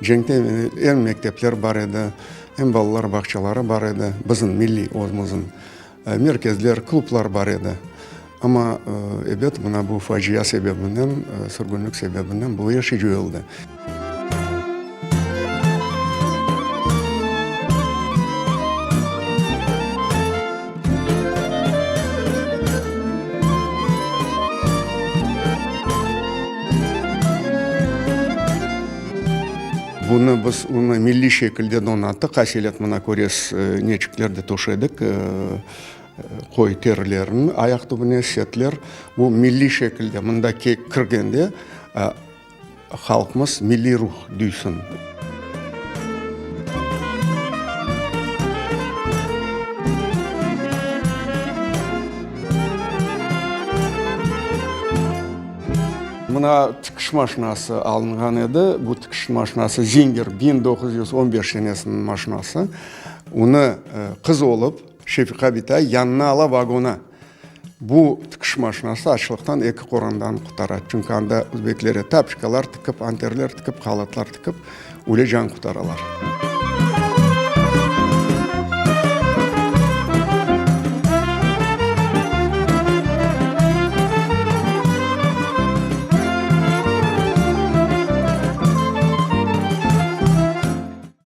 Cenkten evel em mektepler bar edi, em balalar bağçaları bar edi, bizim milliy özümizniñ merkezler, klublar bar edi. Amma, ebet, mına bu facia sebebinden, sürgünlik sebebinden bu er şey coyuldı. Bunı biz onı milliy şekilde donattıq, aselet mına köresiz, neçikler de töşedik, qoy terilerini ayaq tübüne, setler, bu milliy şekilde mında kirgende halqımız milliy ruh duysın. Mına tikiş maşinası alınğan edi. Bu tikiş maşinası Zinger 1915 senesiniñ maşinası. Onı qız olıp Şefiqa bitay yanına ala vagona. Bu tikiş maşinası açlıqtan eki qorandanı qutara. Çünki anda özbeklere tapçkalar tikip, anterler tikip, halatlar tikip, öyle can qutaralar.